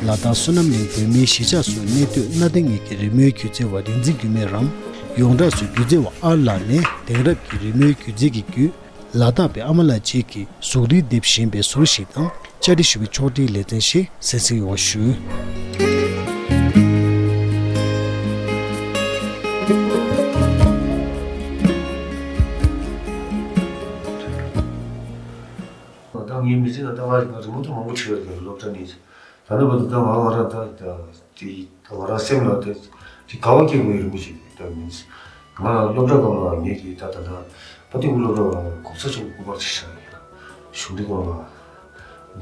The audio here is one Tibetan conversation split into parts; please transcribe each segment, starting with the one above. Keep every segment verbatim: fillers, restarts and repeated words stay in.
ལ་དྭགས་བསོད་ནམས་གླིང་བོད་མིའི་གཞིས་ཆགས་སུ་གནས་སྡོད་གནའ་དེང་གཉིས་ཀྱི་རི་མོའི་སྒྱུ་རྩལ་བ་རིག་འཛིན་འགྱུར་མེད་རམ། ཡོངས་གྲགས་སུ་སྒྱུ་རྩལ་བ་ཨར་ལགས་ནས་དེང་རབས་ཀྱི་རི་མོའི་སྒྱུ་རྩལ་གྱི་བརྒྱུད། ལ་དྭགས་པའི་ཨ་མ་ལགས་གཅིག་གིས་གཟུགས་རིས་འདེབས་བཞིན་པའི་ཟུར་ཞིག་དང་བཅར་འདྲི་ཞུ་བའི་ཕྱོགས་སྒྲིག་ལེ་ཚན་ཞིག་གསན་གཟིགས་ཡོང་བ་ཞུ། ད་ངའི་མི་ཚེ་ལ་ལྟ་བ་རིག་པ་རི་མོ་ཐུང་མང་པོ་བྲིས་པ་རེད། སློབ་གྲྭ་ནས། ད་ནི་བར་དུ་ད་ང་ང་རང་ད་ད་དེ་ད་ང་རང་སེམས་ལ་ད་དེ་དགའ་བ་སྐྱེ་དགོས་ཡོད་མི་ཞིག་ད་མིན། ང་སློབ་གྲྭ་སྐབས་ལ་ངེད་ཀྱི་ད་ད་ད་ཕ་ཏི་གུ་སློབ་གྲྭ་བ་གོང་ས་མཆོག་གི་སྐུ་པར་ཅིག་བཞག་ཡོད། གཞུང་འབྲེལ་སྒང་ལ་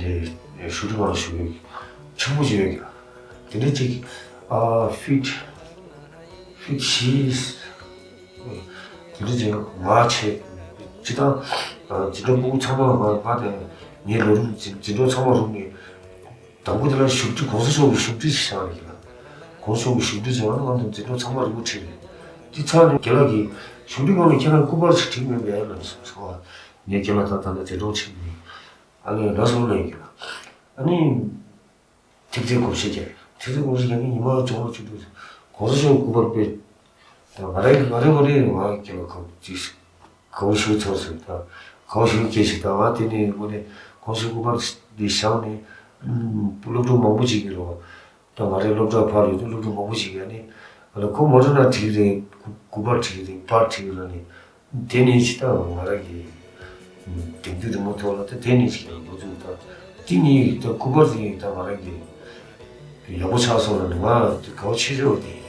འདི་གཞུང་འབྲེལ་སྒང་ལ་ཞུ་གི་ཕྲུ་གུ་ཅིག་ཡོད་ཀྱང་དེ་འདྲ་ཅིག་ཨ་ཕིཊ་ཕིཊ་བཞི། དེ་འདྲ་ཅིག་ང་བྱས་ཅི་ད་འཛིན་གྲྭ་ཕྲུ་གུ་ཚང་མ་ང་ང་དང་ངའི་ལོ་རིམ་འཛིན་འཛིན་གྲོགས་ཚང་མ་རུབ་ནས། དང་པོ་དེ་ལ་བཞུགས་ཁྲི་གོང་ས་མཆོག་གི་བཞུགས་ཁྲི་ཞིག་བཞག་རེད་ལ། གོང་ས་མཆོག་གི་བཞུགས་ཁྲི་བཞག་ན་ང་ཚོ་འཛིན་གྲོགས་ཚང་མ་རིན་པོ་ཆེ་རེད། དེ་ཚར་ནས་རྒན་ལགས་ཀྱིས་བཞུགས་ཁྲི་སྒང་ལ་ཁྱེད་རང་སྐུ་པར་ཞིག་བྲིས་མེད་པས་ལབ་སོང་ཟེར་བ། ངས་རྒན་ལགས་ད་ད་ལྟ་འཛིན་གྲོགས་ཆེན་པོ་ཡིན། ཨ་ནི་ལགས་སོ་ལབ་ཡིན་རྒན་ལགས། ཨ་ནི། ཐེབས་རྩའི་སྒོར་གཞས་རྒྱག་ཐེབས་རྩའི་སྒོར་གཞས་རྒྱག་ནི་ཉི་མ་བཅོ་ལྔ་བཅུ་དྲུག་གོང་ས་མཆོག་སྐུ་པར་དཔེ། ད་ང་རའི་ང་རའི་ངོས་ནས་ང་རྒན་ལགས་གང་ཅིག་གང་ཞིག་ཚོར་སོང་ད། གང་ཞིག་སྐྱེས་ཤིག་ད་ང་དེ་ནས་དངོས་གནས་གང་ཞིག་སྐུ་པར་འདི་བཞག་ནས་སློབ་ཕྲུག་མང་པོ་ཅིག་གིས་རོ། ད་ང་རའི་སློབ་གྲྭ་ཕར་ཡོད་དུས་སློབ་ཕྲུག་མང་པོ་ཞིག་ཡ་ནི་ཨ་ལ་ཁོ་མོ་ཊ་ནང་བྲིས་རེད། སྐུ་པར་བྲིས་རེད། པར་བྲིས་རེད་ལ་ནི་དེ་ནི་ཅི་ལྟ་བུ་ང་རང་གི་དེང་དུས་རི་མོ་ཐོག་ལ་ད་དེ་ནི་ཅི་ལ་འགོ་འཛུགས་ད་དེ་ནི་ད་སྐུ་པར་དེ་ད་ང་རང་གི་ཡག་པོ་ཆགས་སོང་ལ་ནི་ང་དེ་གའོ་ཆེ་ཆེ་བ་དེ་ཡིན།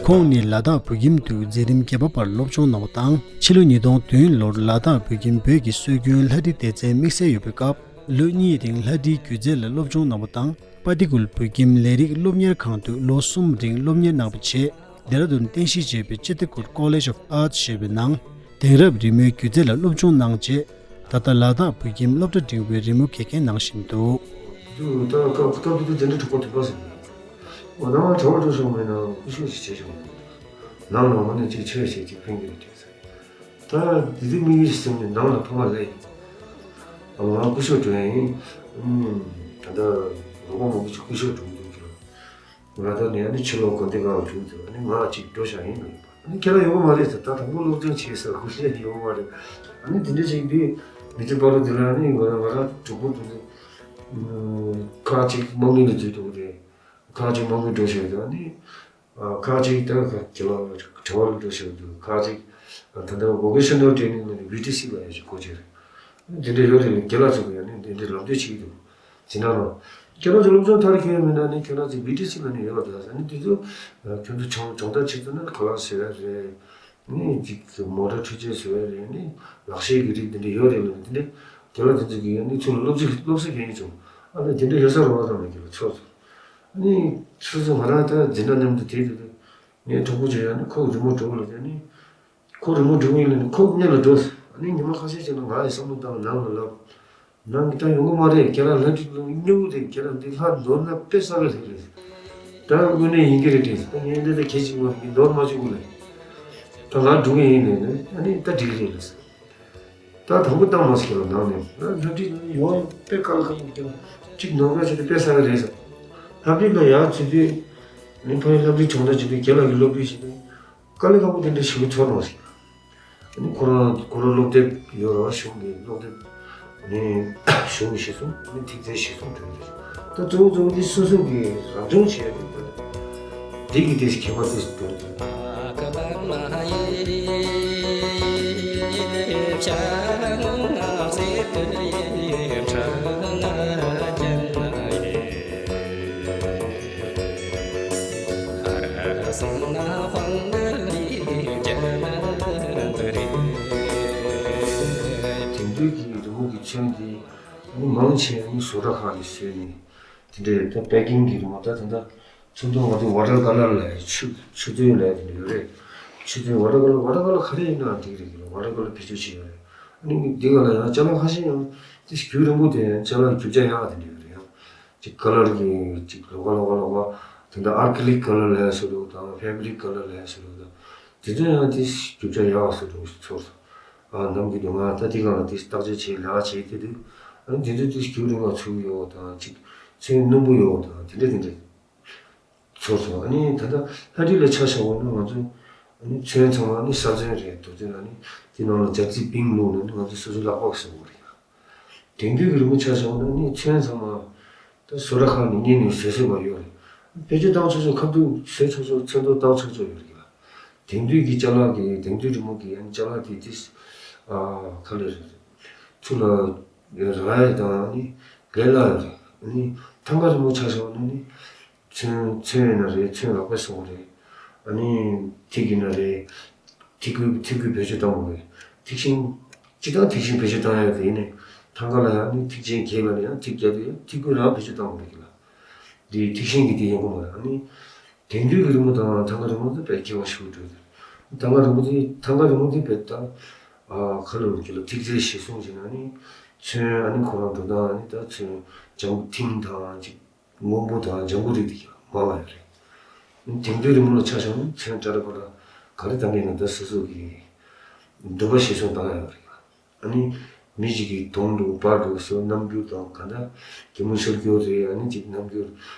ཁོང་ནི་ལ་དྭགས་བོད་ཁྱིམ་དུ་མཛད་རིམ་བརྒྱད་པ་བར་སློབ་སྦྱོང་གནང་བ་དང་། ཕྱི་ལོ་ཉིས་སྟོང་བདུན་ལོར་ལ་དྭགས་བོད་ཁྱིམ་བོད་ཀྱི་སྲོལ་རྒྱུན་ལྷ་བྲིས་སྡེ་ཚན་དམིགས་བསལ་ཡོད་པའི་སྐབས། ལོ་གཉིས་རིང་ལྷ་བྲིས་སྒྱུ་རྩལ་ལ་སློབ་སྦྱོང་གནང་བ་དང་། པ་ཏི་ཀུལ་བོད་ཁྱིམ་ལས་རིགས་སློབ་གཉེར་ཁང་དུ་ལོ་གསུམ་རིང་སློབ་གཉེར་གནང་བའི་རྗེས། ལྡེ་ར་ལྡུན་རྟེན་གཞི་བྱས་པའི་ཅི་ཏི་ཀུལ་College of Arts ཞེས་པའི་ནང་དེང་རབས་རི་མོའི་སྒྱུ་རྩལ་ལ་སློབ་སྦྱོང་གནང་རྗེས། ད་ལྟ་ལ་དྭགས་བོད་ཁྱིམ་སློབ་གྲྭ་འབྲིང་པོའི་རི་མོ་དགེ་རྒན་གནང་བཞིན་འདུག་དུ་ད་སྐབས་སྐབས་དེ་དུས་དེ་འདྲ་གྲུབ་པ་དུས་པ་ཟེར་ནས། འོ་ན་གྲོགས་འགྲོ་སོང་མེད་ན་སྐུ་ཞབས་ཤིག་བྱེད་ཆོག་ནང་ལ་འོ་ན་ཅིག་ཆོས་བྱེད་ཅིག་ཕན་གྱི་རེད་དྲན་ཟེར། ད་དེ་དུས་དམིགས་ཡུལ་ཟིན་ནས་ནང་ལ་ཕ་མ་ལས། ང་སྐུ་ཞབས་འགྲོ་ཡ་ཡིན། ད་ལྟ་རོགས་པ་མང་པོ་ཅིག་སྐུ་ཞབས་འགྲོ་གི་འདུག་ཀྱང་། ང་ད་ནས་ཨ་ནི་ཕྱི་ལོགས་དགོན་སྡེ་ཁག་ལ་བྱུང་ཚེ་ཨ་ནི་ང་གཅིག་འགྲོ་བཞག་ཡིན་ལ་ཡིན་པ་ཨ་ནི་ཁྱེད་རང་ཡོང་གི་མ་རེད་ཟེར། ད་དང་པོ་སློབ་སྦྱོང་བྱེད་ཟེར་དགོས་ཤེས་ཡོང་གི་མ་རེད། ཨ་ནི་དེ་འདྲ་ཞིག་འདི་མི་ཚེ་བར་དུ་འདི་ལ་ཨ་ནི་ང་རང་ང་རང་གྲོགས་པོ་དེ་ཚོ་ཁག་ཅིག་དམག་མི་ལ་འཛུལ་འགྲོ་གི་རེད། ཁག་ཅིག་དམག་མི་འགྲོ་བཞག་འདུག་ཨ་ནི་ཁག་ཅིག་ད་ཁ་གྱི་ལ་བྲེལ་བ་ལ་འགྲོ་བཞག་འདུག་ཁག་ཅིག་ད་ལྟ་Vocational Training ལ་ནི་བི་ཊི་སི་ལ་ཡ་ཞིག་གོ་ཆེ་རེད། ཨ་ནི་དེ་འདྲ་ཡོད་རེད་ལ་རྒན་ལགས་ཚོ་གི་ཡ་ནི་དེ་འདྲ་ལམ་སྟོན་བྱེད་ཀྱི་འདུག་ཟིན་ན་རོ། ཁྱེད་རང་ཚོ་སློབ་སྦྱོང་མཐར་འཁྱོལ་ཡོད་མིན་ན་ནི་ཁྱེད་རང་ཚོ་བི་ཊི་སི་ལ་ནི་ཡོད་པ་དང་ཨ་ནི་དེ་ཚོ་ཁྱོད་ཚོ་སྦྱོང་སྦྱོང་བརྡར་བྱེད་ཐུབ་ན་ག་ལ་ཟེར་ཡ་རེད། ནི་ཅིག་མོ་ཊ་འཕྲུལ་ཆས་བཟོ་ཡ་རེད། ནི་ལག་ཤེས་ཀྱི་རིགས་དེ་འདྲ་ཡོད་རེད་ལ་ནི་དེ་འདྲ་རྒན་ལགས་དེ་ཚོ་གི་ཡ་ནི་ཚུར་ལ་སློབ་ཚིག་སློབ་གསོ་གལ་ཡིན་ཚོ་ཨ་ནི་དེ་འདྲ་ཡོད་ས་རོགས་དང་ནི་རྒན་ལགས་ཚོ་ཚོ་ཨ་ནི་སོ་སོ་ང་རང་ད་འཛིན་གྲྭ་མཉམ་དུ་དེ་དུས་ངའི་གྲོགས་པོ་ཅིག་ཡ་ནི་ཁོ་རི་མོ་འགྲོ་ལ་དེ་ནི། ཁོ་རི་མོ་འབྲི་གི་ཡིན་ལ་ནི་ཁོ་སྔོན་ལ་འགྲོ། ཨ་ནི་ཉི་མ་ཁ་ཤས་ཤིག་ལ་ང་ཡི་བསམ་བློ་བཏང་ནང་ལ་ལབ། ནང་གི་ད་ཡོང་གི་མ་རེད། ཁྱེད་རང་ལྷ་བྲིས་ལ་སྨྱོ་གི་རེད། ཁྱེད་རང་འདི་ལྷ་འདོར་ན་དཔེ་གསར་པ་རེད་རེད། ད་དངོས་གནས་ཡིན་གྱི་རེད་དྲན། ད་ངས་འདི་ད་གལ་ཆེན་པོ་མི་འདོར་མ་བཅུག་གི་ལ། ད་ང་འགྲོ་གི་ཡིན་ལས་ནི་ཨ་ནི་ད་འགྲིག་གི་རེད་ལ། ད་དང་པོ་བཏང་མ་སོང་ལ་ནང་ནས་ལྷ་བྲིས་ལ་ཡོང་དཔེ་དཀའ་ལ་ཁག་ཡིན་ཀྱང་གཅིག་ནོར་འགའ་བྱས་ཏེ་དཔེ་གསར་པ་རེད་ཟེར། ལྷ་བྲིས་ལ་ཡར་བྱས་ཏེ་ནི་ཕ་ཡུལ་ལྷ་བྲིས་སྦྱོང་བརྡར་བྱས་ཏེ་རྒན་ལགས་ཀྱི་སློབ་ཁྲིད་བྱས་ཏེ། དཀའ་ལས་ཁག་པོ་དེ་འདྲ་ཞིག་ཚོར་མ་སོང་། ཨ་ནི་ཁོ་རང་ཁོ་རང་སློབ་དེབ་ཡོད་ར་གཞུང་གི་སློབ་དེབ་ནི་གཞུང་གཞི་གསུམ་ནི་ཐིག་ཚད་གཞི་གསུམ་དོན་རེད། ད་གཙོ་བོ་གཙོ་བོ་དེ་སོ་སོ་གི་རང་སྦྱོང་བྱས་ཏེ་ད་འདི་གི་དེ་ཁྱད་པར་དེ་སྟོན་ཏེ། དེང་དུས་ཀྱི་རི་མོ་གི་ཚོན་འདི་ནི་མང་ཆེ་ནི་བཟོ་གྲྭ་ཁག་ནས་བཟོས་ནས་དེ་འདྲའི་ད་པེ་ཀིང་གི་རི་མོ་ད་ད་ད་ཚོན་མདོག་ང་ཚོ་ཝ་ཊར་ཀ་ལར་ལབ་ཡ་ཆུ་ཆུ་ཚོན་ལབ་ཡ་དེ་འདྲ་ཡོད་རེད། ཆུ་ཚོན་ཝ་ཊར་ཀ་ལར་ཝ་ཊར་ཀ་ལར་ག་རེ་ཡིན་ནའང་འགྲིག་རེད་གི་ཝ་ཊར་ཀ་ལར་བེད་སྤྱོད་བྱེད་ཡ་རེད། ཨ་ནི་འདི་ག་ལ་ཡང་ཅ་ལག་ཁ་ཤས་ཡང་དེ་རྒྱུན་རིང་པོ་དེ་ཅ་ལག་རྒྱུ་ཆ་ཡག་དེ་འདྲ་ཡོད་རེད་ཡང་། ཅིག་ཀ་ལར་གྱི་ཅིག་ལོགས་ཀ་ལོགས་ཀ་ལོགས་ཀ་དེ་འདྲ་ཨར་ཁི་ལིག་ཀ་ལར་ལབ་ཡ་བཟོ་འདྲ་དང་ཕེ་བྷ་རིག་ཀ་ལར་ལབ་ཡ་བཟོ་འདྲ་དང་། དེ་ཚོ་ཡང་དེ་རྒྱུ་ཆ་ཡག་བཟོ་འདྲ་ཚོར་སོང་། ཨ་ནམ་གྱི་དུས་ང་ད་དེ་གང་ལ་དེ་བརྟག་དཔྱད་བྱེད་ལས་ཀ་བྱེད་དེ་དུས། ཨ་ནི་དེ་ཚོ་དེ་རྒྱུ་རིང་བ་ཚུགས་ཡོད་དང་ཅིག་ཚོན་རྣོན་པོ་ཡོད་དང་དེ་འདྲ་དེ་འདྲ་ཚོར་སོང་། ཨ་ནི་ད་ལྟ་ལྷ་བྲིས་ལ་ཆ་བཞག་པ་ན་ང་ཚོ་ཨ་ནི་ཚོན་ཚང་མ་ཨ་ནི་ས་ཚོན་རེད། རྡོ་ཚོན། ཨ་ནི་དེ་ནང་ལ་ལྗགས་རྩི་པིང་བླུགས་ནས་ཨ་ནི་ང་ཚོ་སོ་སོའི་ལག་པ་གིས་བཟོ་དགོས་རེད། དེང་དུས་ཀྱི་རི་མོ་ཆ་བཞག་ན་ནི་ཚོན་ཚང་མ་ད་བཟོ་གྲྭ་ཁག་ནས་རྙེད་ནས་བཟོས་བཟོས་པ་ཡོད་རེད། བེད་སྤྱོད་བཏང་ཆོག་ཆོག་ཁ་ཐུག་བཟོས་ཆོག་ཆོག་ཚོན་མདོག་བཏང་ཆོག་ཆོག་ཡོད་རེད་ལ། དེང་དུས་ཀྱི་ཅ་ལག་གི་དེང་དུས་རི་མོ་གི་ཨ་ནི་ཅ་ལག་དེ་དེ་ཨ་ག་ལེར་ཚུར་ལ་རག་ཡ་དང་ཨ་ནི་ལས་སླ་ཡོད་རེད། ཨ་ནི་ཐང་ག་རི་མོ་ཆ་བཞག་ན་ནི། ཚོན་ཚོན་ཡིན་ན་རེད། ཚོན་ལག་པས་བཟོ་དགོས་རེད། ཨ་ནི་ཐིག་ཡིན་ན་རེད། ཐིག་སྐུད་ཐིག་སྐུད་བེད་སྤྱོད་གཏོང་དགོས་རེད། ཐིག་ཤིང་། སྤྱིར་བཏང་ཐིག་ཤིང་བེད་སྤྱོད་གཏོང་ཡ་དེ་ཡིན་ནའི་ཐང་ག་ལ་ཡང་ནི་ཐིག་ཆེན་གྱེས་པ་ལ་ཡང་ཐིག་རྒྱག་དུས་ཡང་ཐིག་སྐུད་རང་བེད་སྤྱོད་གཏོང་དགོས་རེད་ལ། འདི་ཐིག་ཤིང་གི་དེ་ཡོང་གི་མ་རེད། ཨ་ནི་དེང་དུས་ཀྱི་རི་མོ་དང་ཐང་ག་རི་མོ་དེ་དཔེ་ཁྱད་པར་ཞེ་པོ་འདུག་ཐང་ག་རི་མོ་དེ་ཐང་ག་རི་མོ་དེ་དཔེ་ད་ཨ་ག་ལ་ཡོང་གི་ལ། ཐིག་རྩེ་ཞིག་སོང་ཅིག་ན་ནི་ཚོན་ཨ་ནི་ཁོ་རང་འགྲོ་སྟངས་ཨ་ནི་ད་ཚོན་ལྗང་གུ་མཐིང་དང་ཅིག་སྔོན་པོ་དང་ལྗང་གུ་རིགས་དེ་མང་བ་ཡོད་རེད། དེང་དུས་རི་མོ་ལ་ཆ་བཞག་ན་ཚོན་སྐྲ་ར་པ་ར་ག་རེ་བཏང་གི་ན་ད་སོ་སོ་གི་འདོད་པ་གཞིར་བཟུང་བཏང་ཡ་ཡོད་རེད། ཨ་ནི་མི་གཅིག་གི་དོན་དུ་བར་དུ་སོ་རྣམ་འགྱུར་དང་ག་འདྲ་གད་མོ་ཤོར་རྒྱུ་རེད། ཨ་ནི་གཅིག་རྣམ་འགྱུར་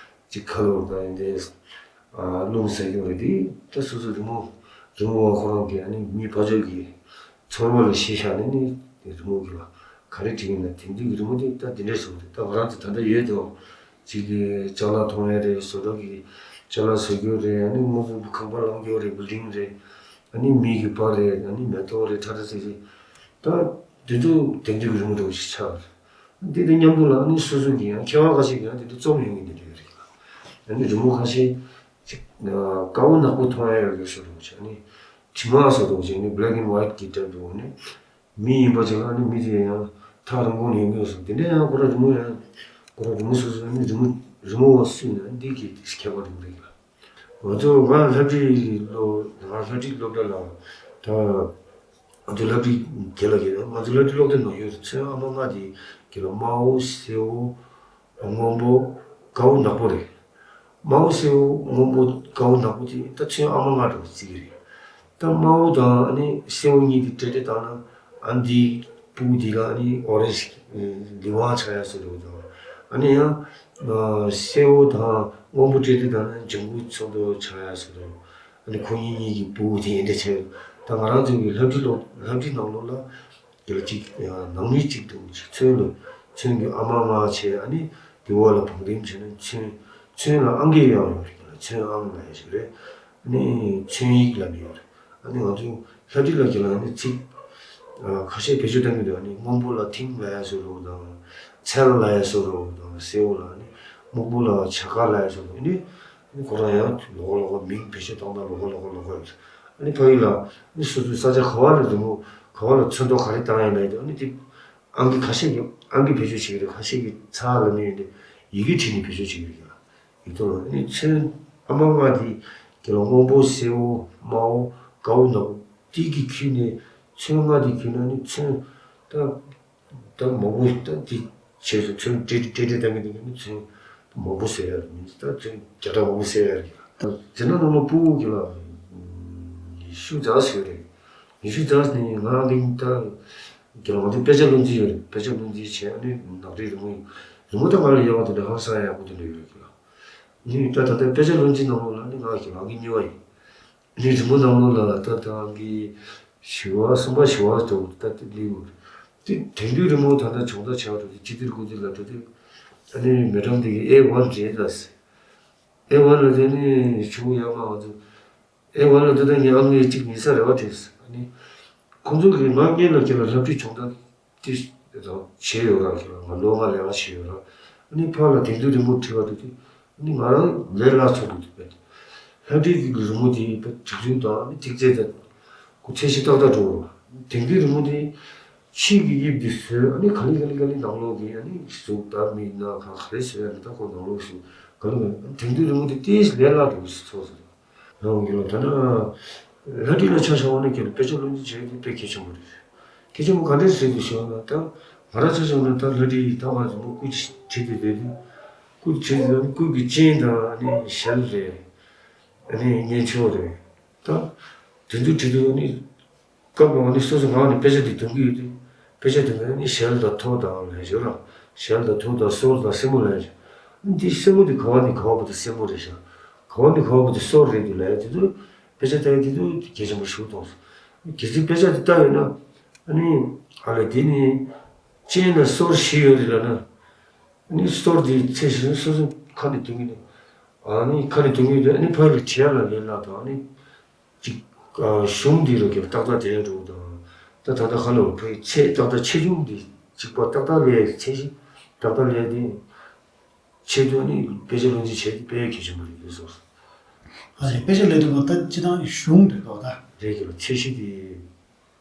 གཅིག་ཁ་ལོ་དང་ཡིན་ཏེ་རླུང་ཟེར་རྒྱུ་རེད། དེ་ད་སོ་སོ་རི་མོ་རི་མོ་བ་ཁོ་རང་གི་ཨ་ནི་མི་ཕར་ཕྱོགས་ཀྱི་ཚོར་བ་ལ་གཞི་བཞག་ནས་ནི་རི་མོ་གི་ལ་ག་རེ་བྲིས་ཡིན་ན་དེང་དུས་ཀྱི་རི་མོ་དེ་ད་འདི་འདྲས་བཟོ་གི་རེད། ད་ང་རང་ཚོ་ད་ལྟ་ཡོད་དོ། གཅིག་གི་ཅ་ལག་མཐོང་ཡ་རེད། བཟོ་གྲྭ་གི་ཅ་ལག་བཟོ་རྒྱུ་རེད། ཨ་ནི་སྔོན་པོ་ཁང་པ་ལང་རྒྱུ་རེད། བིལ་ཌིང་རེད། ཨ་ནི་མི་གི་པར་རེད། ཨ་ནི་མེ་ཏོག་རེད། ཁྲ་ཁྲ་ཟིག་ཟིག་ད་འདི་ཚོ་དེང་དུས་ཀྱི་རི་མོ་འདྲ་བོ་ཞིག་ཆགས་པ་རེད། འདི་དང་མཉམ་དུ་ལ་ཨ་ནི་སོ་སོ་གི་ཡང་མཁས་དབང་ཁ་ཤས་ཀྱིས་ཡང་འདི་འདྲ་རྩོམ་ཡོང་གི་འདི་འདྲ་ཡོད་རེད། ཨ་ནི་རི་མོ་ཁ་ཤས་ཅིག་དཀར་པོ་ནག་པོ་མཐོང་ཡ་ཡོད་རེད། བཟོ་འདྲ་བོ་ཅིག་ཨ་ནི་དྲི་མ་བཟོ་འདྲ་བོ་ཅིག་ཨ་ནི་བྷི་ལེག་ཨེན་ཝའིཊ་གི་ཊའིབ་འདྲ་བོ་ནི། མི་ཡིན་པ་ཅིག་ལ་ནི་མི་དེ་ཡང་ཐག་རིང་པོ་ནས་ཡོང་གི་ཡོད་སོང་། དེ་འདྲ་ཡང་ཁོ་རང་རི་མོ་ཡང་ཁོ་རང་རི་མོ་སོ་སོ་ནི་རི་མོ་རི་མོ་བ་སུ་ཡིན་ན་འདི་གི་ཁྱད་པར་རིག་རིག་ལ། ང་ཚོ་ང་ལྷ་བྲིས་སློབ་ང་ལྷ་བྲིས་སློབ་གྲྭ་ལ་ད་ང་ཚོ་ལྷ་བྲིས་དགེ་ལགས་ཀྱི་ང་ཚོ་ལྷ་བྲིས་སློབ་གྲྭ་ནང་ཡོད་རེད། ཚོན་ཨ་མ་ལྔ་དེ་དགེ་ལགས་དམར་པོ་སེར་པོ་སྔོན་པོ་དཀར་པོ་ནག་པོ་རེད། དམར་པོ་སེར་པོ་སྔོན་པོ་དཀར་པོ་ནག་པོ་དེ་ད་ཚོན་ཨ་མ་ལྔ་འདྲ་བོ་བརྩི་གི་རེད། ད་དམར་པོ་དང་ཨ་ནི་སེར་པོ་གཉིས་དེ་སྦྲེལ་སྦྲེལ་བཏང་ན་ཨ་འདི་སྤུ་གུ་འདི་ལ་ཨ་ནི་ཨོ་རེན་ཇི་ལི་ཝང་ཆགས་ཡ་བཟོ་འདྲ་བོ་དང་། ཨ་ནི་ཡང་སེར་པོ་དང་སྔོན་པོ་སྦྲེལ་སྦྲེལ་བཏང་ན་ལྗང་གུ་ཚོན་མདོག་ཆགས་ཡ་བཟོ་འདྲ་བོ། ཨ་ནི་ཁོ་གཉིས་གཉིས་ཀྱི་སྤུ་གུ་དེ་འདྲ་བྱས། ད་ང་རང་ཚོ་གི་ལྷ་བྲིས་ལོ་ལྷ་བྲིས་ནང་ལོགས་ལ། དེ་ལ་གཅིག་ནང་མི་གཅིག་ཏུ་གཅིག་ཚོན་ལ་ཚོན་གྱི་ཨ་མ་ལྔ་བྱས། ཨ་ནི་དེ་འོག་ལ་བང་རིམ་བྱས་ནས་ཚོན་ཚོན་ལ་ཨང་ཀི་ཡང་ཡོད་རེད། ཚོན་ཨང་ལབ་ཡ་ཞིག་རེད། ཨ་ནི་ཚོན་ཡིག་ལབ་ནི་ཡོད་རེད། ཨ་ནི་ང་ཚོ་ལྷ་བྲིས་ལ་གི་ལ་ཨ་ནི་ཚིག་ཁ་ཤས་བེད་སྤྱོད་གཏོང་གི་འདུག་ཨ་ནི་སྔོན་པོ་ལ་མཐིང་ལབ་ཡ་བཟོ་འདྲ་བོ་དང་། མཚལ་ལབ་ཡ་བཟོ་འདྲ་བོ་དང་། སེར་པོ་ལ་ཨ་ནི་སྨུག་པོ་ལ་བྱ་དཀར་ལབ་ཡ་བཟོ་འདྲ་བོ། ཨ་ནི། ཁོ་རང་ཡང་ལོགས་ལོགས་མིང་བེད་སྤྱོད་བཏང་སྟངས་ལོགས་ལོགས་ལོགས་ཡོད། ཨ་ནི་ཕ་གི་ལ་ནི་སོ་སོའི་ས་ཆ་ག་བ་ལ་རི་མོ་ག་བ་ལ་ཚོན་མདོག་ག་རེ་བཏང་ཡིན་ན་ཡིན། ཨ་ནི་དེ་ཨང་ཀི་ཁ་ཤས་ཀྱི་ཨང་ཀི་བེད་སྤྱོད་བྱེད་ཀྱི་རེད། ཁ་ཤས་ཀྱིས་ཚ་ལ་ནི་ཡིན་ཏེ་ཡི་གེ་བྲིས་ནས་བེད་སྤྱོད་བྱེད་ཀྱི་རེད་ལ། ཡིག་ཐོག་ལ་ནི་ཚོན་ཨ་མ་ལྔ་དེ་གི་ལ་སྔོན་པོ་སེར་པོ་དམར་པོ་དཀར་པོ་ནག་པོ་དེ་གི་ཁྱུ་ནས་ཚོན་ལྔ་དེ་ཁྱུ་ན་ནི་ཚོན་ད། ད་མང་པོ་ད་དེ་བྱས་སོང་། ཚོན་སྤྲེལ་སྤྲེལ་སྤྲེལ་བཏང་གི་འདུག་གི་ནི་ཚོན་མང་པོ་ཟེར་ཡ་རེད། མིན་ད་ཚོན་བརྒྱ་ཕྲག་མང་པོ་ཟེར་ཡ་རེད། ད་དེ་ན་ནང་ལ་སྤུ་གུ་གི་ལ་ཉི་ཤུ་རྩ་ཟེར་རེད། ཉི་ཤུ་རྩ་ནི་ང་གི་ད་གི་ལ་ང་ཚོ་དཔེ་ཆ་བློ་འཛིན་ཡོད་རེད། དཔེ་ཆ་བློ་འཛིན་བྱས་ཨ་ནི་ནག་རིག་རི་མོ་ཡིན། རི་མོ་ད་ང་ལ་ཡག་པ་དེ་འདྲ་ཧང་སང་ཡག་པོ་དེ་འདྲ་ཡོད་རེད་གི་ལ། ནི་ད་ད་ལྟ་དཔེ་ཆ་བློ་འཛིན་ནང་ལོགས་ལ་ནི་ང་གི་ལ་གི་གཉིས་པ་ཡིན། ནི་རི་མོ་ནང་ལོགས་ལ་ད་ད་གི་བཞི་པ་གསུམ་པ་བཞི་པ་དུ་ད་དེ་ལིའུ་དེ་དེང་དུས་རི་མོ་ད་ལྟ་སྦྱོང་བརྡར་བྱ་བ་དེ་སྤྱི་ཏིར་ཀུ་ཏིར་ལ་འགྲོ་དུས་ཨ་ནི་མེ་ཌམ་དེ་གི་ཨེ་ཝན་རེད་ལ་ཟེར། ཨེ་ཝན་ལ་དེ་ནི་ཆུང་ཡག་མ་བ་དུ་ཨེ་ཝན་ལ་དེ་ད་ངའི་ཨ་མའི་གཅིག་ཉིས་ས་རེ་བ་བྲིས། ཨ་ནི་ཁོང་ཚོ་གི་ང་གཉིས་ལ་ཁྱེད་ལ་ལྷ་བྲིས་སྦྱོང་བརྡར་དེ་རང་བྱས་ཡོད་ར། ཁྱེད་ལ་ང་ལོ་ལྔ་ལས་ཀ་བྱས་ཡོད་ར། ཨ་ནི་ཕར་ལ་དེང་དུས་རི་མོ་བྲིས་པ་དུ་དེ་ནི་ང་རང་ལས་སླ་ཚོར་གི་འདུག་པས། ལྷ་བྲིས་ཀྱི་རི་མོ་དེ་པ་སྒྲིག་ཚུལ་དང་ནི་ཐིག་ཚད་དང་ཁོ་ཚད་གཞི་ཏག་ཏག་འགྲོ་རོགས། དེང་དུས་རི་མོ་དེ་ཕྱིས་ཀྱི་དབྱིབས་དེ་བཟོས། ཨ་ནི་ག་ལེ་ག་ལེ་ག་ལེ་ནང་ལོགས་ཀྱི་ཨ་ནི་གཟུགས་དང་མིག་སྣ་ཁ་ག་རེ་བཟོས་ཡ་ནི་ད་ཁོ་ནང་ལོགས་གཟུགས་ག་ལེ་ག་ལེ། དེང་དུས་རི་མོ་དེ་ཏོག་ཙམ་ལས་སླ་འགྲོ་གི་ཚོར་སོང་། རང་གི་ལ་ད་ན་ལྷ་བྲིས་ལ་ཆ་བཞག་པ་ན་ཁྱེད་ལ་དཔེ་ཆ་བློ་འཛིན་བྱེད་ཡ་དེ་དཔེ་གལ་ཆེན་པོ་རེད། གལ་ཆེན་པོ་ག་འདྲས་ཟེར་དུས་ཞེ་ན་ད་ང་རང་ཆ་བཞག་ན་ད་ལྷ་བྲིས་ད་ང་རི་མོ་སྐུ་བྲིས་དེ་དེ་དུས་ སྐུ་བྱེད་དུས་སྐུ་གི་སྤྱན་དང་ཨ་ནི་ཞལ་རེད། ཨ་ནི་གཉེན་ཆུང་རེད། ད་དེ་ཚོ་བྲིས་དུས་ཨ་ནི་སྐབས་ལ་ཨ་ནི་སོ་སོ་ངག་ནས་དཔེ་ཆ་འདི་འདོན་གྱི་ཡོད་དུས། དཔེ་ཆ་འདོན་གྱི་ཨ་ནི་ཞལ་དང་ཐོ་དང་ལབ་ཡ་ཡོད་ར། ཞལ་དང་ཐོ་དང་སོར་དང་སེན་མོ་ལབ་ཡ་ཡོད། ཨ་ནི་འདི་སེན་མོ་འདི་ག་བ་ནས་ག་བ་བར་དུ་སེན་མོ་རེད་ཤག་ག་བ་ནས་ག་བ་བར་དུ་སོར་རེད་འདུག་ལབ་ཡ་དེ་ཚོ་དཔེ་ཆ་ལྟ་ཡ་དེ་ཚོ་གལ་ཆེན་པོ་ཞིག་མཐོང་སོང་། གལ་སྲིད་དཔེ་ཆ་དེ་ལྟ་ཡོད་ན། ཨ་ནི་ཨ་ལས་དེ་ནི་སྤྱན་ལ་སོར་བཞི་ཡོད་རེད་ལབ་ན། ཨ་ནི་སོར་དེའི་ཚད་གཞི་སོ་སོ་ཁ་ནས་འདོན་གྱི་འདུག་ཨ་ནི་ཁ་ནས་འདོན་གྱི་འདུག་ཨ་ནི་ཕར་ལ་བྲིས་ཡ་ལ་ལས་སླ་དང་ཨ་ནི་ཅིག་ཨ་གཞུང་འདི་རུ་གི་ཏག་ཏག་དེ་འགྲོ་དང་། ད་ད་ལྟ་ཁ་ལོ་ཕའི་ཚད་ཏག་ཏག་ཆེ་ཆུང་འདི་གཅིག་པ་ཏག་ཏག་ལས་ཚད་གཞི་ཏག་ཏག་ལས་དེ་ཆེད་དུ་ནི་དཔེ་ཆ་བློ་འཛིན་བྱེད་དེ་དཔེ་གལ་ཆེན་པོ་རེད་འདུག་སོང་། ཨ་ནི་དཔེ་ཆ་ལས་དུས་ད་སྤྱི་དང་གཞུང་འདི་གོ་ད། རེད་ཀྱི་ཚད་གཞི་དེ།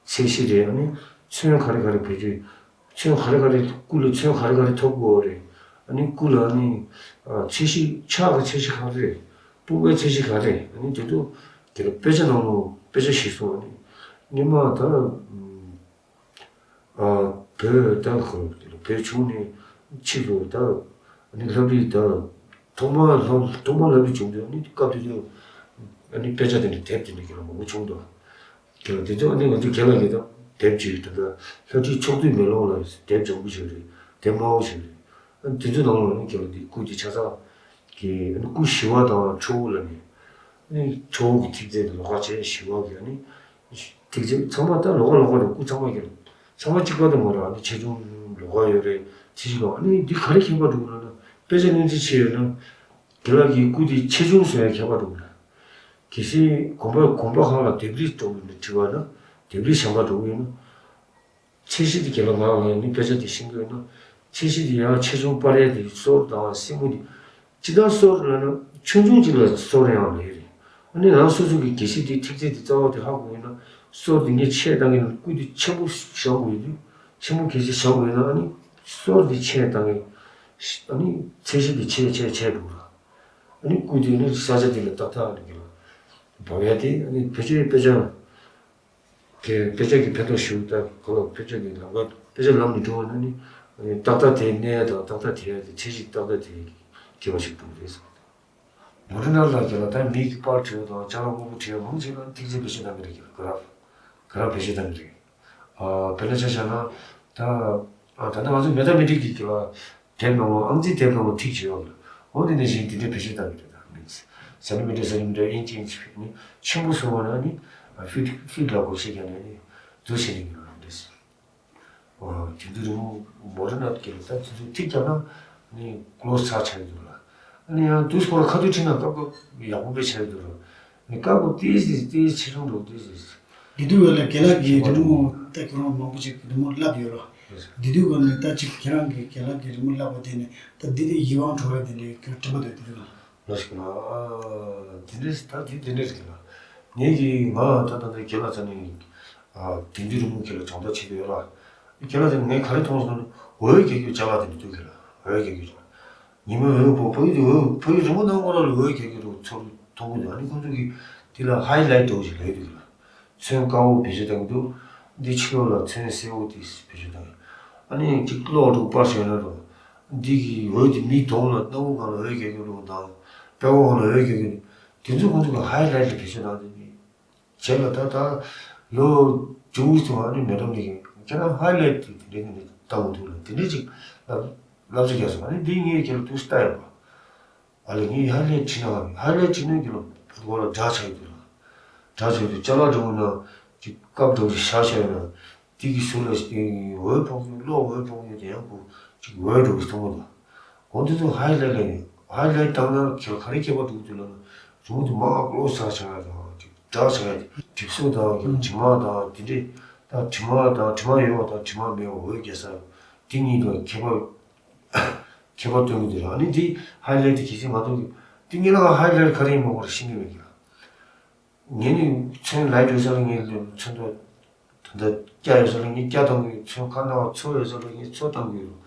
ཚད་གཞི་རེད། ཨ་ནི་ཚོན་ག་རེ་ག་རེ་བེད་སྤྱོད། ཚོན་ག་རེ་ག་རེ་སྐུ་ལ་ཚོན་ག་རེ་ག་རེ་ཐོགས་དགོས་རེད། ཨ་ནི་སྐུ་ལ་ཨ་ནི་ཚད་གཞི་ཕྱག་གི་ཚད་གཞི་ག་རེ་རེད། དཔུང་པའི་ཚད་གཞི་ག་རེ་རེད། ཨ་ནི་དེ་ཚོ་དེ་ལ་དཔེ་ཆ་ནང་ལོ་དཔེ་ཆ་ཞིག་སོང་ཨ་ནི་སྔོན་མ་ད། ཨ་བོད་ད་ཁོ་བོད་ཆུང་ནས་ཕྱི་ལོ་ད་ནི་ལྷ་བྲིས་ད་ཐོག་མ་ལྷ་ཐོག་མ་ལྷ་བྲིས་བྱུང་དུས་ནི་སྐབས་དེ་དུས་ནི་དཔེ་ཆ་དེ་འདྲ་དེབ་དེ་འདྲ་གི་ལ་མང་པོ་བྱུང་འདུག་དེ་ལ་དེ་ཚོ་ནི་ང་ཚོ་རྒན་ལགས་ཀྱིས་ད་དེབ་ཅིག་ད་ལྟ་ལྷ་བྲིས་ཕྱོགས་བསྡུས་མེ་ལོང་ལ་དེབ་ལྗང་གུ་ཞིག་རེད། དེབ་དམར་པོ་ཞིག་རེད། ཨ་དེ་ཚོ་ནང་ལ་ནི་རྒན་ལགས་འདི་སྐུ་དེ་ཆ་ཚང་གི་ནི་སྐུ་ཞི་བ་དང་ཁྲོ་བོ་ལ་ནི་ནི་ཁྲོ་བོ་གི་ཐིག་ཚད་དེ་ལོགས་ཀ་བྱས་ཞི་བ་གི་ནི། ཐིག་ཚད་ཚང་མ་ད་ལོགས་ཀ་ལོགས་ཀ་རེད། སྐུ་ཚང་མ་གི་ཚང་མ་གཅིག་པ་དེ་མ་རེད། ཨ་ནི་ཆེ་ཆུང་ལོགས་ཀ་ཡོད་རེད། ཚད་གཞི་ལོགས་ཨ་ནི་འདི་ག་རེ་ཁྱད་པར་འགྲོ་གི་ལབ་ན་དཔེ་ཆ་བློ་འཛིན་ཆེ་ཡོད་ན་རྒན་ལགས་ཀྱི་སྐུ་དེ་ཆེ་ཆུང་བཟོ་ཡ་ཁྱད་པར་འགྲོ་གི་ལ། གལ་སྲིད་དགོན་པ་དགོན་པ་ཁག་ལ་ལྡེབས་རིས་འགྲོ་གི་ཡོད་ན་བྲིས་པ་ན་ལྡེབས་རིས་གཞན་པ་འགྲོ་གི་ཡོད་ན། ཚད་གཞི་དེ་རྒན་ལགས་ང་ལ་ནི་དཔེ་ཆ་དེ་ཤེས་ཀྱི་ཡོད་ན། ཚད་གཞི་དེ་ཡང་ཆེ་ཆུང་སྤར་ཡ་དེ་སོར་དང་སེན་མོ་དེ། སྤྱིར་བཏང་སོར་ལབ་ན་ཆུང་ཆུང་ཅིག་ལ་སོར་ཡང་ལས་རེད། ཨ་ནི་རང་སོ་སོ་གི་གལ་སྲིད་དེ་ཐིག་ཚད་དེ་རྩ་བ་དེ་ཧ་གོ་ཡོད་ན་སོར་དེ་ངས་ཆེ་བཏང་གི་ན་སྐུ་དེ་ཆེན་པོ་བཞག་དགོས་ཡོད་དུས་ཆེན་པོ་གལ་སྲིད་བཞག་དགོས་ཡོད་ན་ཨ་ནི་སོར་དེ་ཆེ་བཏང་གི་ཨ་ནི་ཚད་གཞི་དེ་ཆེ་ཆེ་ཆེ་འགྲོ་ར། ཨ་ནི་སྐུ་དེ་ནི་ས་ཆ་དེ་ལ་ཏག་ཏག་ཨ་ནི་གི་ལ་བབས་ཡ་དེ་ཨ་ནི་བེད་སྤྱོད་དཔེ་ཆ། དེ་དཔེ་ཆ་གི་ཕན་ཐོགས་ཞིག་ད་ག་ལ་དཔེ་ཆ་གི་ལམ་ཁ་དཔེ་ཆ་ལམ་ནས་འགྲོ་བ་ན་ནི་ཏག་ཏག་དེ་གནས་ཡ་དང་ཏག་ཏག་དེ་ཡ་དེ་ཚད་གཞི་ཏག་ཏག་དེ་གི་སྐྱེ་བ་ཞིག་འགྲོ་གི་རེད་ཟེར། མོ་ཊ་ནང་ལ་གི་ལ་ད་མི་གི་པར་བྲིས་དང་ཅ་ལག་དངོས་པོ་བྲིས་མང་ཆེ་ལ་ཐིག་ཚད་བེད་སྤྱོད་གཏང་གི་རེད། གི་ལ་ག་ར་ག་ར་བེད་སྤྱོད་གཏང་གི་རེད། ཨ་དཔེར་ན་ཆ་བཞག་ན་ད་ཨ་ད་ལྟ་ང་ཚོ་མེ་ཐ་མེ་ཊིག་གི་གི་ལ། དེབ་ནང་ལོ་ཨང་རྩིས་དེབ་ནང་ལོ་ཐིག་བྱེད་ཡོད་ལ། འོ་དེ་ནས་གཞན་དེ་འདྲའི་བེད་སྤྱོད་བཏང་གི་རེད། ད་མིན་སེན་ཊི་མི་ཊར་སེན་ཊི་མི་ཊར་ཨིན་ཅི་ཨིན་ཅི་ནི་ཆེན་པོ་བཟོ་བ་ན་ནི་ཕིཊ་ཕིཊ་ལ་བགོ་བཤའ་རྒྱག་ནས་ནི་འདུ་བྱེད་ནི་ཡོད་རེད། འོ་དེ་ཚོ་རི་མོ་མོ་ཊ་ནང་གི་ལ་ད་དེ་ཚོ་ཐིག་བརྒྱབ་ན་ནི་ཀློ་ཚ་ཆགས་ཀྱི་འདུག་ལ། ནི་ཡང་དུས་སྐོར་ཁ་ཐུག་ཁྲིད་ན་སྐབས་སྐབས་ཡག་པོ་དཔེ་ཆགས་ཀྱི་འདུག་ར། ནི་སྐབས་སྐབས་ཏིས་ཏིས་ཏིས་ཆེ་ཆུང་འགྲོ་ཏིས་ཏིས། དེ་དུས་ལ་རྒན་ལགས་ཀྱིས་རི་མོ་ད་ཁྱོད་རང་མང་པོ་ཅིག་རི་མོ་བསླབས་ཡོད་ལ། དེ་དུས་ཀ་ནས་ད་ཅིག་ཁྱེད་རང་གིས་རྒན་ལགས་ཀྱིས་རི་མོ་བསླབས་པ་དེ་ནས་ད་འདི་ནས་ཡིད་དབང་འཕྲོག་པའི་དེ་འདྲའི་ཁྱོད་དྲན་པ་འདུག་དེ་དུས་ལ། ལོ་ཞིག་ལ་དེ་འདྲས་ད་དེ་དེ་འདྲས་རེད་ལ། ངས་ཀྱིས་ང་ད་ད་ད་རྒན་ལགས་རྩ་ནས་དེང་དུས་རི་མོ་ཁྱེད་ལ་སྦྱོང་བརྡར་བྱེད་དུ་ཡོད་ལ། རྒན་ལགས་ཚོ་ངས་ག་རེ་མཐོང་སོང་ན་འོད་རྒྱག་རྒྱུ་ཅ་ལག་དེ་འདྲ་འདུག་གི་ལ། འོད་རྒྱག་རྒྱུ་ཅ་ལག་ཉི་མ་འོད་པོ་ཕ་གི་དེ་འོད་ཕ་གི་རི་མོ་ནང་ཁོ་ར་ལ་འོད་རྒྱག་རྒྱུ་རུ་ཚོར་མཐོང་གི་འདུག་ཨ་ནི་ཁོང་ཚོ་གིས་དེ་ལ་ཧའི་ལའིཊ་འདྲ་བོ་ཞིག་ལབ་ཀྱི་འདུག་གི་ལ། ཚོན་དཀར་པོ་བེད་སྤྱོད་གཏང་གི་འདུག་འདི་ཕྱི་ལོགས་ལ་ཚོན་སེར་པོ་དེ་བེད་སྤྱོད་གཏང་གི་ཨ་ནི་གཅིག་གློག་འདྲ་པར་བྱས་ན་རུང་འདི་གི་འོད་དེ་མིའི་གདོང་ལ་སྣ་བུག་སྒང་ལ་འོད་རྒྱག་རྒྱུ་རུ་དང་པད་ཀོ་སྒང་ལ་འོད་རྒྱག་རྒྱུ་དེ་ཚོ་ཁོང་ཚོ་གིས་ཧའི་ལའིཊ་ལ་བེད་སྤྱོད་གཏང་གི་འདུག་རྗེས་ལ་ད་ལྟ་ལོ་བཅུ་དགུ་ཙམ་ཨ་ནི་མེ་ཏོག་ནི་ཁྱེད་རང་ཧའི་ལའིཊ་དེ་དེ་འདྲའི་ནི་ལྟ་འོང་འདུག་ལ་དེ་འདྲའི་ཅིག་ལབ་ལབ་ཅིག་རྒྱག་སོང་། ཨ་ནི་འདི་ངས་ཁྱེད་ལ་ཐུགས་ལྟ་ཡོད་པ། ཨ་ལས་ངས་ཧའི་ལའིཊ་བྲིས་ན་ཧའི་ལའིཊ་བྲིས་ན་ཁྱེད་ལ་བོད་སྐོར་ལ་འདྲ་ཆགས་ཡོད་འདུག་ལ། འདྲ་ཆགས་ཡོད་འདུག་ཅ་ལག་འདྲ་བོ་ན་ཅིག་ཀབ་འདྲ་བོ་ཞིག་བཞག་བཞག་ཡོད་ན་དེ་གི་ཟུར་ལ་འོད་ཕོག་ཡོད་གློག་འོད་ཕོག་ཡོད་དེ་ཡང་ཁོ་ཅིག་འོད་འདྲ་བོ་ཞིག་མཐོང་གི་འདུག་འོ་འདི་ཚོ་ཧའི་ལའིཊ་ལབ་ནས་ཧའི་ལའིཊ་བཏང་ན་ཁྱེད་ག་རེ་ཁྱད་པར་འདུག་དུས་ལབ་ན་རི་མོ་དེ་མར་ཀློག་ས་ཆགས་ཡ་དང་དེ་འདྲ་ཆགས་ཡ་དེ་གྲིབ་གསོག་དང་དྲི་མ་དང་དེ་འདྲས་ད་དྲི་མ་དང་དྲི་མ་ཡོད་པ་དང་དྲི་མ་མེད་པ་འོད་རྒྱག་ས་དེ་གཉིས་དང་ཁྱད་པར་ཁྱད་པར་སྟོན་གྱི་འདུག་ལ། ཨ་ནི་དེ་ཧའི་ལའིཊ་དེ་གལ་སྲིད་ང་ཚོ་གི་དེ་ངེད་ལ་ཧའི་ལའིཊ་ག་རེ་ཡིན་པ་ཁོ་རང་ཤེས་ཀྱི་མེད་ཀྱི་ལ། ངས་ནི་ཚོན་ལའི་ཡོད་ས་ལ་ངས་ཚོན་དུ་ད་ལྟ་སྐྱ་ཡོད་ས་ལ་ངས་སྐྱ་བཏང་གི་ཡོད། ཚོན་ཁ་ནང་ཚོ་ཡོད་ས་ལ་ངས་ཚོ་བཏང་གི་ཡོད།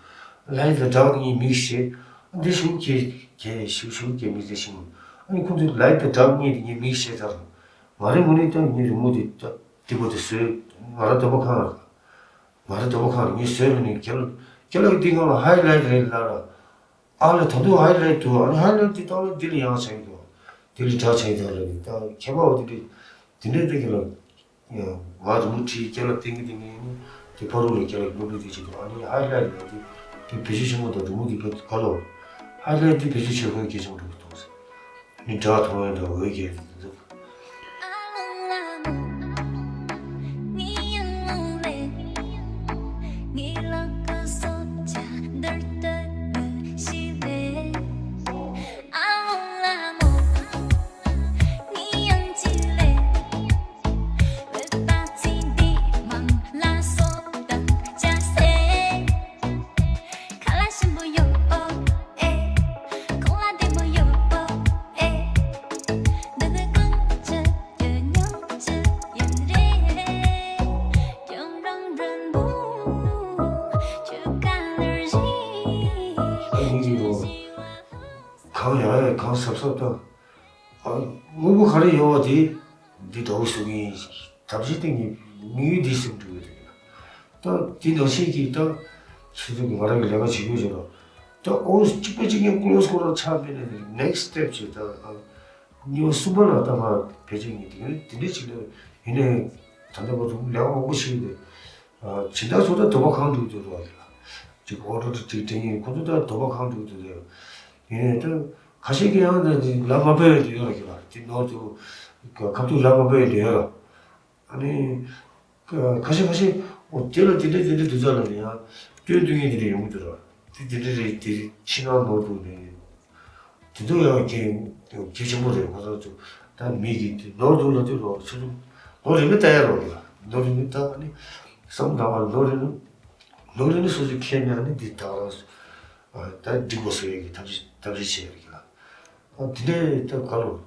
ལའི་དང་སྦྲགས་ངས་མིག་ཤེས། འདི་ཞུ་གེ་གེ་ཞུ་ཞུ་གེ་མིག་ཟེར་ཤིང་། ཨ་ནི་ཁོང་ཚོས་ལའི་དང་སྦྲགས་ངས་དེ་ངས་མིག་ཤེས་ཚར། མ་རེད་མ་རེད་ད་ངས་རི་མོ་དེ་ད་དེ་པོ་དེ་བཟོས། ང་རང་དོ་པོ་ཁང་རེད། ང་རང་དོ་པོ་ཁང་རེད། ངས་བཟོས་ལ་ནི་ཁྱེད་ལ་ཁྱེད་ལ་འདི་སྒང་ལ་ཧའི་ལའིཊ་རེད་ལ་ར། ཨ་ལས་ད་དུང་ཧའི་ལའེ་ཊི་འདུག་ཨ་ནི་ཧའི་ལའེ་ཊི་དེ་བཏང་ན་འདི་ལ་ཡང་ཆགས་ཀྱི་འདུག་འདི་ལ་འདྲ་ཆགས་ཀྱི་འདུག་ལབ་ནས་ད་ཁྱད་པར་བ་དེ་འདྲ་དེ་འདྲའི་སྟེང་གི་ལ། ང་རི་མོ་བྲིས་རྒྱབ་ལ་བསྟན་གྱི་བསྟན་གྱི་ཡིན་ནི་དེ་ཕ་རུ་ལ་རྒྱབ་ལ་སློབ་ཕྲུག་དེ་བྱེད་དུས་ཨ་ནི་ཧའི་ལའེ་ཊི་ལ་དེ་དེ་བེད་སྤྱོད་ཆེན་པོ་དང་རི་མོ་དེ་བེད་ག་ལོ། ཧའི་ལའེ་ཊི་དེ་བེད་སྤྱོད་ཆེ་ཁོའི་གལ་ཆེན་པོ་འགྲོ་གི་འདུག་ནི་སྒྲ་མཐོང་ཡོད་འདྲ་འོད་ཀྱི་འདུག་གང་ཡང་ཡང་གང་གཟབ་གཟབ་དང་། ཨ། དངོས་པོ་ག་རེ་ཡོད་པ་དེ་འདི་འདྲ་བོ་བཟོ་གི་ཡིན། ཐབས་ཤེས་སྟེང་གི་དམིགས་ཡུལ་འདི་སེམས་འགྲོ་གི་རེད། ད་འདི་ནང་བཞིན་གྱི་ད་སོ་སོ་གི་ང་རང་གི་ལས་ཀ་བྱེད་ཡོད་ཅེ་ལ། ད་ཨོ་གཅིག་པ་གཅིག་རྐྱང་ཀློ་སྐོར་ལ་ཆགས་པས་ན་next step་བྱེད་ད། གཉིས་པ་གསུམ་པ་ལ་ད་ང་ཕལ་ཆེར་ངས་དེ་འདྲ་ཅིག་ལ་ཡིན་ནའི་ད་ལྟ་བར་དུ་ལས་ཀ་མང་པོ་བྱས་ཏེ། ཨ། སྦྱིན་བདག་ཚོ་ད་འདོད་པ་གང་འགྲུབ་འདུག་རོགས་ཡ། ཅིག་ཨོ་ཌར་ཅིག་དྲན་ཡིན་ཁོ་ཚོ་ད་འདོད་པ་གང་འགྲུབ་འདུག་ད། ཡིན་ནའི་ད་ཁ་ཤས་ཀྱིས་ཡང་ད་ལམ་མ་སྤོས་ཡོད་དུ་ཡོད་ར་གི་ལ་དེ་ནོར་དུ་ཁ་ཐུག་ལམ་མ་སྤོས་ཡོད་དུ་ཡོད་ར། ཨ་ནི། ཁ་ཤས་ཁ་ཤས་འོ་དེ་ལ་དེ་འདྲ་དེ་འདྲ་དུས་ཚོད་ལ་ནི་ཡང་སྐྱོན་སྟོན་མཁན་དེ་འདྲ་ཡོང་གི་འདུག་ར། དེ་དེ་འདྲ་རེད་དེ་ཕྱི་ནང་ནོར་འདུག་ནས། དེ་ཚོ་ཡང་གལ་གལ་ཆེན་པོ་རེད་ཁོ་ཚོ་ཚོ། ད་མི་གིས་དེ་ནོར་འདུག་ལབ་དུས་རོགས་ཚོ་ཚོ་ནོར་རེད་མི་ལྟ་ཡ་རོགས་རེད་ལ་ནོར་རེད་མི་ལྟ་ཨ་ནི། བསམ་དང་བ་ནོར་རེད་ནོ། ནོར་རེད་ནི་སོ་སོའི་ཁྱེད་ནས་ཨ་ནི་འདི་ད་རང་ད་འགྲིག་པ་བཟོ་ཡ་གི་ཐབས་ཤེས་ཐབས་ཤེས་བྱེད་ཡ་རེད་ལ། ཨ་དེ་འདྲའི་ད་ག་ལོ།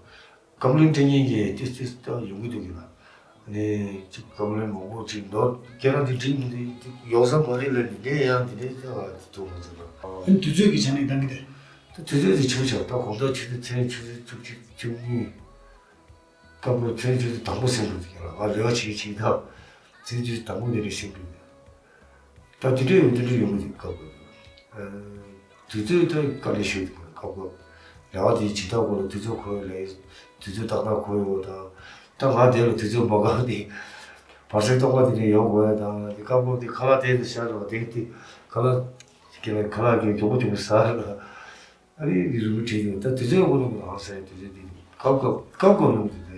ཀམ་པི་ལེན་སྤྲད་མཁན་གྱི་ཏིས་ཏིས་ད་ཡོང་གི་འདུག་གི་ལ། ཨ་ནི་ཅིག་ཀམ་པི་ལེན་མང་པོ་ཅིག་ནོར་ཁྱེད་རང་དེ་འགྲིག་མི་འདུག་ཡོང་ས་མ་རེད་ལབ་ནས་ངས་ཡང་དེ་འདྲའི་ད་ཐུག་མ་ཚར་ལ། ཨ་ནི་དུས་ཚོད་ཀྱི་ཆ་ནས་འདང་གི་དེ། ད་དུས་ཚོད་དེ་ཆུང་ཆུང་ད་དགོང་དག་ཆུ་ཚོད་ཚེས་ཆུ་ཚོད་བཅུ་གཅིག་བཅུ་གཉིས། སྐབས་ལ་ཚན་རིག་དང་པོ་ཟིན་འགྲོ་ཟེར་ལ་ང་ལས་ཀ་བྱེད་ཀྱི་བྱེད་དང་། ཚན་རིག་དང་པོ་འདི་འདྲ་ཟིན་འགྲོ་ད་དེ་འདྲ་ཡོང་དེ་འདྲ་ཡོང་གི་འདུག་སྐབས་ལ། དུས་ཚོད་ད་དཀའ་ལས་ཤོར་འདུག་སྐབས་སྐབས་ལས་ཀ་དེ་བྱེད་སྟངས་སྐོར་ལ་དུས་ཚོད་འཁོར་ཡོད་ལས་དུས་ཚོད་ཏག་ཏག་འཁོར་ཡོད་དང་། ད་ང་དེ་ལ་དུས་ཚོད་མ་འཁོར་ནས་བར་སེང་ཏོག་པ་དེ་འདྲ་ཡོང་དགོས་ཡ་དང་དེ་སྐབས་སྐབས་དེ་ཁ་ལག་དེ་ནས་བཞག་རོགས་དེ་དེ་ཁ་ལག་ཁ་ལག་གི་མགྱོགས་པོ་མགྱོགས་པོ་ཟ་རོགས། ཨ་རི་རི་རུ་བྲིས་ཡོད་ད་དེ་ཚོའི་དབང་ལུང་རང་ཟེར་དེ་ཚོའི་དེ་སྐབས་སྐབས་སྐབས་སྐབས་ཡོང་གི་དེ་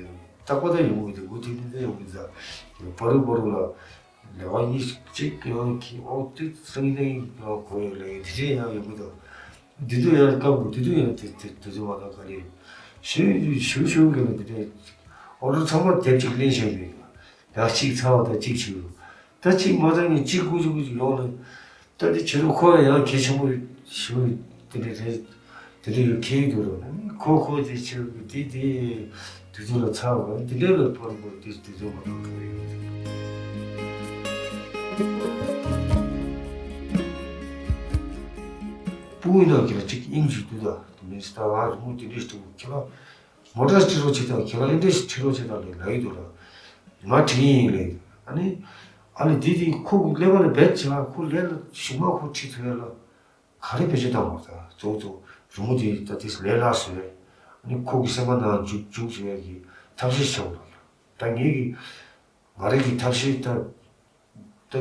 རྟག་པ་ད་ཡོང་གི་དེ་འུ་ཐིག་ཐིག་ད་ཡོང་གི་ད་པ་རུ་པ་རུ་ལ་ལས་ཀ་གཉིས་གཅིག་ཡང་གི་ཨོ་ཏི་སང་ཉིན་ཡང་གོ་ཡོད་ལས་དེ་འདྲས་ཡང་ཡོང་གི་འདུག་འདི་དུས་ཡང་སྐབས་འདི་དུས་ཡང་དེ་དེ་དེ་ཚོ་མ་གཏོགས་ག་རེ་ཞུ་ཞུ་ཞུ་གི་ལ་དེ་འདྲས་ཨོ་ཏི་ཚང་མ་དེབ་གཅིག་ལེན་བཞིན་ཡོད་ཡང་གཅིག་ཚར་བ་ད་གཅིག་བྱུང་ད་གཅིག་མ་ཚར་ནས་གཅིག་དགུ་གཅིག་དགུ་གཅིག་ཡོང་ལ། ད་དེ་ཁྱེད་རང་ཁོ་ཡང་གལ་ཆེན་པོ་ཞུ་དེ་འདྲ་རེད། དེ་འདྲ་ཡོད་ཁེལ་འདུག་རོགས་ནི་ཁོ་ཁོ་དེ་ཁྱེད་དེ་དེ་དུས་ཚོད་ལ་ཚར་བ་དེ་འདྲ་ལ་ཕར་ཕར་དེ་དུས་ཚོད་མ་གཏོགས་ག་རེ་ཡོད། སྤུ་གུ་ནང་གི་ལ་གཅིག་དབྱིངས་ཞིག་འདུག་ད་དེ་མིན་སི་ད་ང་རི་མོ་དེ་འདྲ་ཞིག་འདུག་ཁྱེད་རང་མོ་ཊ་ཁྲིད་རོགས་བྱེད་དང་ཁྱེད་རང་ཨེ་འདྲ་ཞིག་ཁྲིད་རོགས་བྱེད་དང་ལས་ལ་ཡོད་འདུག་ར། ང་ཁྲིད་ཡིན་ལས་ཨ་ནི་ཨ་ནི་དེ་དེ་ཁོ་ཀླད་པ་ལ་རྦད་བྱེད་ལ་ཁོ་ལས་ལ་གཞུག་མ་ཁོ་ཁྲིད་ཐུབ་ཡ་ལ། ག་རེ་བེད་སྤྱོད་བཏང་བ་དང་གཙོ་བོ་གཙོ་བོ་རི་མོ་དེ་ད་དེ་ལས་སླ་བཟོས། ཨ་ནི་ཁོ་གི་སེམས་པ་ནང་འཇུག་འཇུག་བཟོ་ཡ་གི་ཐབས་ཤེས་བྱས་པ་དང་། ད་ངེད་ཀྱི་ང་རང་གི་ཐབས་ཤེས་ད་ད་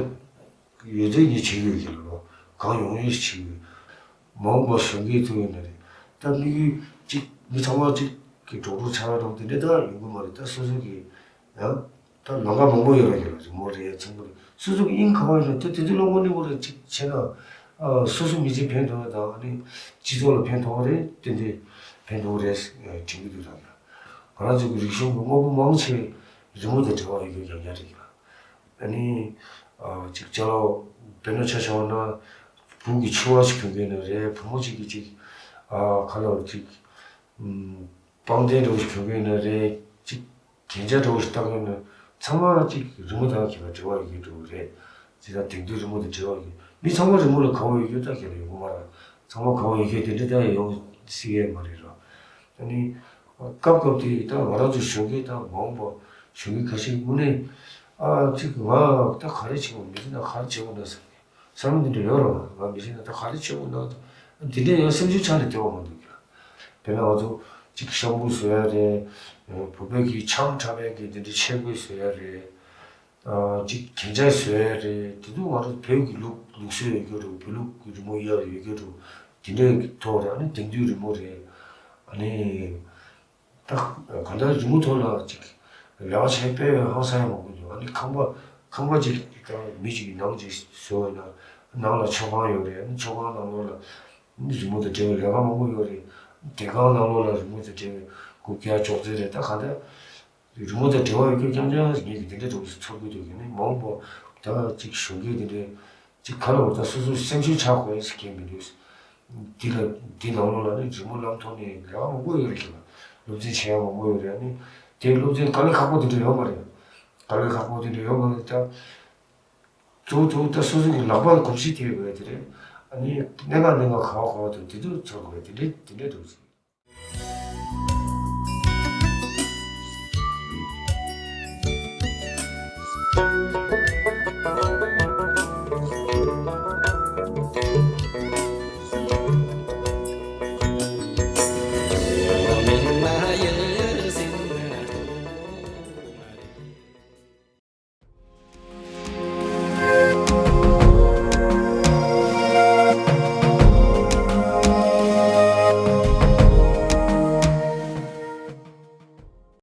ཡོད་ཚད་ངས་བྱེད་ཡོད་ཀྱི་ལོ་གང་ཡོང་ཡོད་བྱེད་ཡོད། མ་འོངས་པ་གཞོན་སྐྱེས་ཚོ་ཡོད་ན་རེད་ད་དམིགས་ཡུལ་གཅིག་མི་ཚང་མ་གཅིག་གི་གྲོགས་པོ་ཆགས་རོགས་དེ་འདྲ་ད་ཡོང་གི་མ་རེད་ད་སོ་སོ་གི་ཡང་། ད་ལམ་ཁ་མང་པོ་ཡོད་ར་ཡོད་ར་རི་མོ་རེད་ཚོང་པ་རེད་སོ་སོ་གི་དབྱིངས་ཁ་བ་ཡོད་ན་ད་དེ་ཚོ་སློབ་མ་གླིང་བ་རེད་ཅིག་བྱས་ན་སོ་སོ་མི་ཚེ་ཕན་ཐོགས་དང་ཨ་ནི་སྤྱི་ཚོགས་ལ་ཕན་ཐོགས་རེད་ཏན་ཏན་ཕན་ཐོགས་རེད་དྲན་གྱི་འདུག་ར་ཡ། ང་རང་ཚོ་གི་རིག་གཞུང་གི་དངོས་པོ་མང་ཆེ་རི་མོ་དང་འབྲེལ་བ་ཡོད་རྒྱུ་ཡང་ཡང་རེད་ཡ། ཨ་ནི་ཅིག་ཅ་ལག་དཔེར་ན་ཆ་བཞག་ན་བུ་གི་ཕྱུ་པ་ཞིག་གྱོན་གྱི་ཡོད་ན་རེད་བུ་མོ་ཅིག་གི་ཅིག་ཁ་ལག་ཅིག་པང་གདན་འདྲ་བོ་ཞིག་གྱོན་གྱི་ཡོད་ན་རེད་ཅིག་རྒྱན་ཆ་འདྲ་བོ་ཞིག་བཏགས་ཡོད་ན་ཚང་མ་གཅིག་རི་མོ་དང་གྱེས་པ་འབྲེལ་བ་ཡོད་འགྲོ་གི་རེད། ཅི་ལྟར་དེང་དུས་རི་མོ་དང་འབྲེལ་བ་ཡོད་མི་ཚང་མ་རི་མོ་ལ་དགའ་བོ་ཡོད་རྒྱུ་ད་ག་ལ་ཡོང་གི་མ་རེད། ཚང་མ་དགའ་བོ་ཡོད་མཁན་དེ་འདྲ་ད་ཡོང་སྲིད་ཡས་མ་རེད་ར། ཨ་ནི་སྐབས་སྐབས་དེ་ད་ང་རང་ཚོ་གཞོན་སྐྱེས་དང་མ་འོངས་པ་གཞོན་སྐྱེས་ཁ་ཤས་དངོས་གནས་ཨ་ཅིག་ང་ད་ག་རེ་བྱེད་དགོས་མི་ཚེ་ནང་ག་རེ་བྱེད་དགོས་ན་བསམ་བསམ་བློ་འདི་འདྲ་ཡོད་ར། ང་མི་ཚེ་ནང་ད་ག་རེ་བྱེད་དགོས་ན། དེ་འདྲའི་ཡང་སེམས་ཤུགས་ཆག་ནས་བསྡད་པ་མ་འདུག་གི། དཔེར་ན་ང་ཚོ་གཅིག་ཤམ་བུ་བཟོ་ཡ་རེད། བོད་པའི་གི་ཆང་འཁྲབ་ཡ་གི་དེ་འདྲའི་ཆས་གོས་བཟོ་ཡ་རེད། ཨ་གཅིག་རྒྱན་ཆ་བཟོ་ཡ་རེད། དེ་དུས་ང་རང་བོད་ཀྱི་ལུགས་ལུགས་སྲོལ་ཡོད་ཀྱི་རེད། བོད་ལུགས་ཀྱི་རི་མོ་གཡར་ཡོད་ཀྱི་རེད། དེ་འདྲའི་ཐོག་རེད། ཨ་ནི་དེང་དུས་རི་མོ་རེད། ཨ་ནི་ད་གང་ལྟར་རི་མོ་ཐོག་ལ་ཅིག་ལས་ཀ་བྱེད་དཔེ་ཧང་སང་ཡང་མང་པོ་འདུག་ཨ་ནི་ཁང་པ་ཁང་པ་ཅིག་ད་མི་ཅིག་གི་ནང་ཅིག་བཟོས་ཡོད་ན། ནང་ལ་མཆོད་ཁང་ཡོད་རེད། ཨ་ནི་མཆོད་ཁང་ནང་ལོགས་ལ་རི་མོ་དང་འབྲེལ་བའི་ལས་ཀ་མང་པོ་ཡོད་རེད། སྡེ་ཁང་ནང་ལོགས་ལ་རི་མོ་དང་འབྲེལ་བའི་རྐུབ་བཀྱག་ཅོག་ཙེ་རེད། ད་གང་ལྟར་རི་མོ་དང་འབྲེལ་བ་ཡོད་མཁན་རྐྱང་རྐྱང་ཞིག་ངེད་ཀྱི་དེ་འདྲ་འདྲ་བོ་ཞིག་ཚོར་གི་འདུག་ཡིན་ནའི་མང་པོ་ད་ཅིག་གཞོན་སྐྱེས་དེ་འདྲའི་ཅིག་ག་ལ་བ་ད་སོ་སོའི་སེམས་ཤུགས་ཆག་དགོས་ཡ་ཞིག་གང་ཡང་མི་འདུག་འདི་ལ་འདི་ནང་ལོགས་ལ་ནི་རི་མོ་བསླབ་ཐོག་ནས་ལས་ཀ་མང་པོ་ཡོད་རེད། ཁྱེད་ལ་སློབ་ཚན་བྱེད་ཡ་མང་པོ་ཡོད་རེད། ཨ་ནི་དེ་སློབ་ཚན་དཀའ་ལས་ཁག་པོ་དེ་འདྲ་ཡོད་མ་རེད། དཀའ་ལས་ཁག་པོ་དེ་འདྲ་ཡོད་མ་རེད། ད་གཙོ་བོ་གཙོ་བོ་ད་སོ་སོ་གི་ལག་པ་གོམས་གཤིས་དེ་ཡོད་རེད། དེ་རེད། ཨ་ནི་གནད་འགག་གནད་འགག་ག་བ་ག་བ་དང་དེ་ཚོ་ཚོར་དགོས་རེད། དེ་འདྲ་དེ་འདྲ་འདུག